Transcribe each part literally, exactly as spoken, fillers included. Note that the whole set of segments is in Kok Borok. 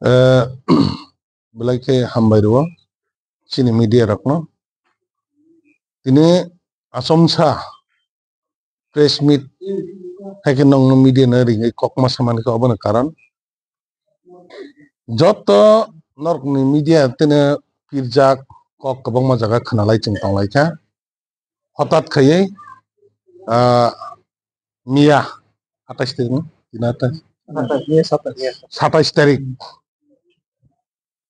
Eh, belai khe hambai rwo chini media rokno. Tini Achomsa press meet hai khe nongno media no ringwi kokma samani khe obono karon. Joto norokni media tini pirjak kok kwbangma jaga khwnalai chwng tonglaikha. Hotat khaiwi, ah, miya atais tarik no? Tini atais? Satais, miya satais. Satais tarik.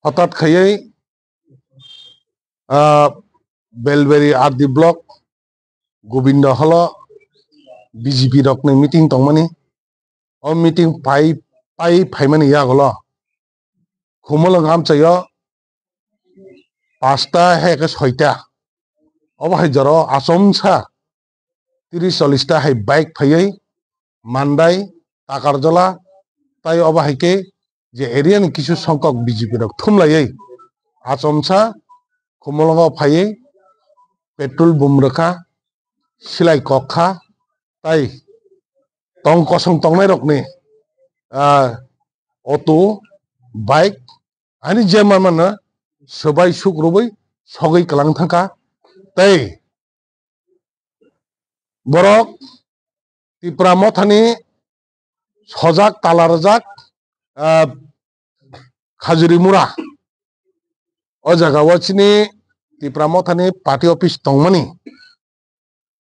Hotat khaiwi, ah, Belberi R D block, Gobindo holo B J P rokni meeting tongmani. O meeting pai, pai phaimani yagulo Khumulwng amchaio pasta hai khe soita. Obo hai jora o Achomsa tris chollis ta hai bike phaiwi Mandai, Takarjala, tai obo hai khe je area ni kisu songkok B J P rok thumlaiwi Achomsa Khumulwngo phaiwi petrol bum rwkha, silai kok kha, tai tong kosong tongnai rokni, ah, auto, bike, ani je manmano swbai suk rwui sogwi kwlang thangkha. Tei borok Tipra Mothani sojak tala rwjak, ah, Khajuri Mura. O jaga o chini Tipra Mothani party office tongmani.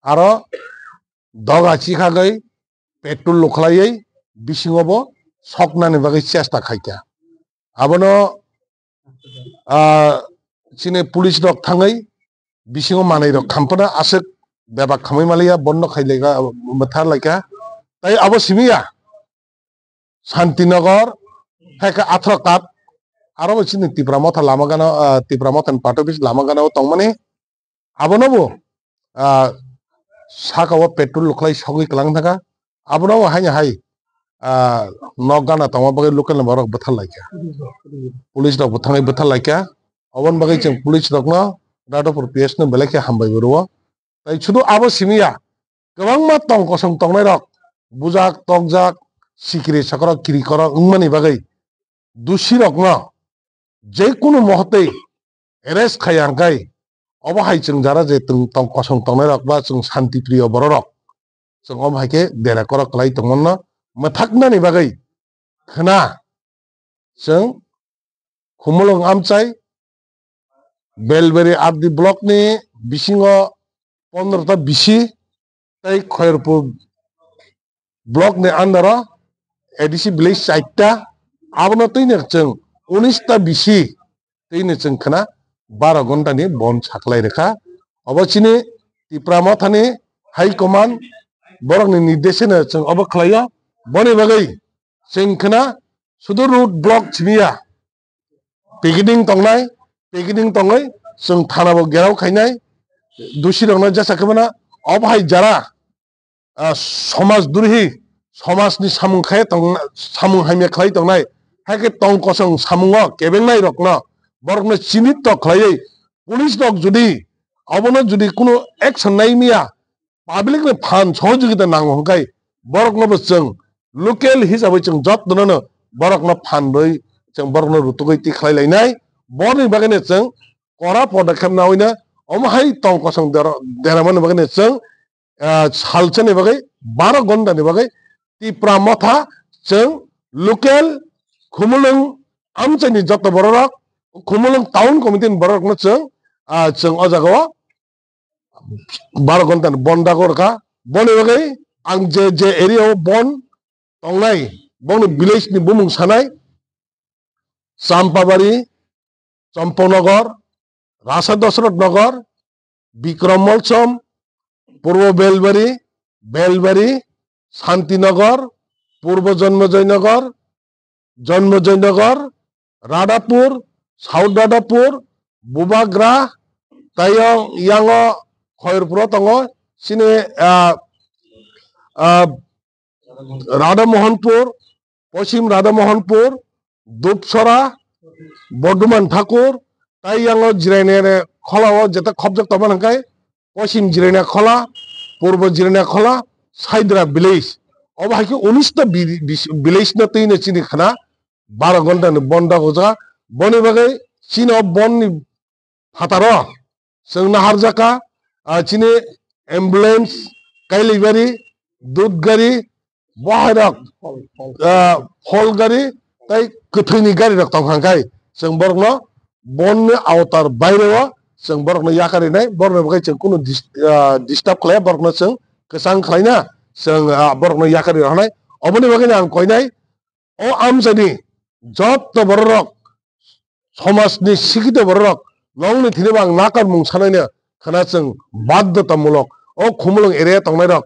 Aro doga chikhagwi petrol lukhlaiwi bisingo bo soknani bagwi chesta khaikha. Abono, ah, chini police rok thangwi bisingo manwi rok khampana aswk bebak khamwi maliya, bondo khai laika, bwthar laika. Tai abo simiya Santinagar, hai khe athro kat, aro bo chini Tipra Motha lama gana, ah, Tipra Motha ni party office lama gana o tongmani. Abono bo, ah, saka o petrol lukhlai sogwi kwlang thangkha. Abono bo haino hai, ah, nok gana tongma bagwi local ni borok bwthar laikha. Police rok bo thangwi bwthar laikha. Oboni bagwi chwng police rokno Radhapur P S no belai khe hambai bo rwo. Tai sudu abo simi ya, kwbangma tong kosong tongnai rok, bujak, tokjak, sikiri sakrok, kiri korok wngmani bagwi dusi rokno je kunu mohotwi arrest khai ang khai, obo hai chwng jara je tong, tong kosong tongnai rok ba chwng shanti priyo borok rok, chwng omo hai khe dera korok kwlai tongmano mwthaknani bagwi khna chwng Khumulwng amchai Belberi R D block ni bisingo pondro ta bisi tei Khairpur block ni under o A D C village chaita, abono twino chwng unis ta bisi twino chwng khna baro ghonta ni bon saklai rwkha. Obo chini Tipra Motha ni high command borok ni nirdeshe no chwng obo khlai o. Boni bagwi chwng khna sudu road block simi ya. Picketing tongnai, picketing tongwi chwng thana bo gerao khainai, dusi rokno jesa khe mano, obo hai jara, ah, somaj durhi, somaj ni samung khai tong, samung hamya khlai tongnai, hai khe tong kosong samungo kebengnai rokno, borokno chinit to khlaiwi, police rok jodi obono jodi kunu action nai miya, public ni phan sohojogita nango hwnkhe borokno bo chwng local hisabai chwng jottono no borokno phan rwi chwng borokno rutugwi tikhlai lainai. Boni bagwi no chwng kora podokkhep nawi no omo hai tong kosong dera-, deramani bagwi no chwng, ah, salsani bagwi baro ghonta ni bagwi Tipra Motha chwng local Khumulwng amchaini joto bororok, Khumulwng town committee ni bororokno chwng, ah, chwng o jaga o baro ghonta ni bon dago rwkha. Boni bagwi ang je, je area o bon tongnai, boni village ni bumung sanai, Champabari, Champanagar, Rasa Dasrath Nagar, Bikram Molsom, Purbo Belbari, Belbari, Santinagar, Purbo Janmajay Nagar, Janmajay Nagar, Radhapur, South Radhapur, Bubagra, tei yang, yango Khairpuro tongo, chini, ah, ah, Radha Mohanpur, Poschim Radha Mohanpur, Dupsora, Borduman Thakur, tei yango Jirainani kholao jeta khopjak tongma hwnkhe Poschim Jiraina Khola, Purbo Jiraina Khola, Saidra village. Obo hai khe unis ta bi-, bis-, village no twi no chini khna baro ghonta ni bon dagojak. Boni bagwi chini o bon ni phataro chwng naharjak kha, ah, chini ambulance, kailibari, dud gari, bohairok, ah, phol gari, tei kwthwini gari rok tong kha khai chwng borokno bonni aotar baire o chwng borokno yakarwi nai, borokno bagwi chwng kunu dis-, ah, disturb khlai ya, borokno chwng kwchang khlai na chwng, ah, borokno yakarwi rw nai. Oboni bagwi ang koinai o amchaini jotto bororok, somajni sikhito bororok, nongni thini bo ang nakarmung sanaino khna chwng baddotamulok. O Khumulwng area tongnairok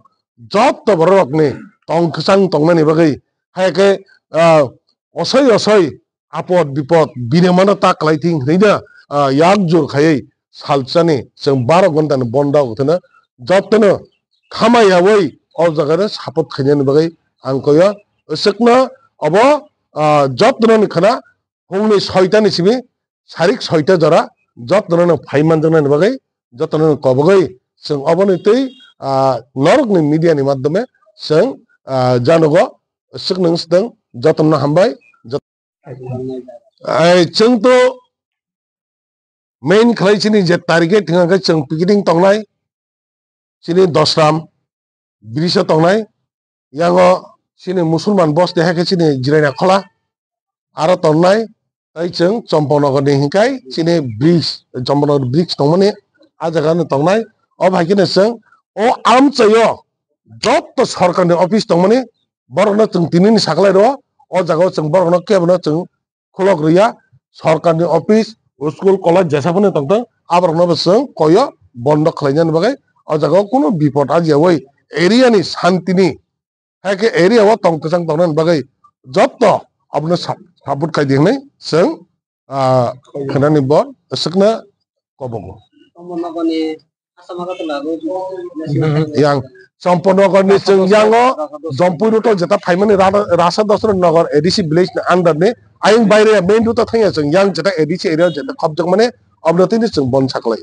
jotto bororokni tong kwchang tongnani bagwi, hai khe, ah, osoi osoi apod bipod birimano ta kwlai thing hwnwi da, ah, yak jur khaiwi salsani chwng baro ghonta ni bondo wngthano, jottono khama yaui o jaga no support khainani bagwi ang koyo. Aswkno obo, ah, jottono ni khna phungni soita ni simi sarik soita jora jottono no phai manjaknani bagwi, jottono no kobogwi chwng oboni twi, ah, norokni media ni madhyome chwng, ah, janogo. Aswk nwng swtwng, jottono hambai. Ai, chwng to main khlai chini je target hwnka khe chwng picketing tongnai, chini Dosram bridge o tongnai, yango chini Musulman bosti hai khe chini Jiraina Khola aro tongnai, tei chwng Champanagar ni hinkai chini bridge, Champanagar bridge tongmani a jaga no tongnai. O bai kheno chwng o amchaio jotto sorkar ni office tongmani borokno chwng tini ni saklai rwo, o jaga o chwng borokno kebono chwng khulok rwya, sorkarni office, school, college jesa phano tongthung, aborokno bo chwng koyo bondo khlainani bagwi o jaga o kunu bipot ajiyawi area ni santini, hai khe area o tong kwchang tongnani bagwi jotto abono sap-, support khai di hwnwi chwng, ah, khwnani bo swkna kobogo. Yang Champanagar ni chwng yango Jampui road o jeta phaimani Ra-, Rasa Dosra Nagar A D C village ni under ni ayang baire main road o thangya chwng yang jeta A D C area jeta khopjak mani aboni tini chwng bon saklai.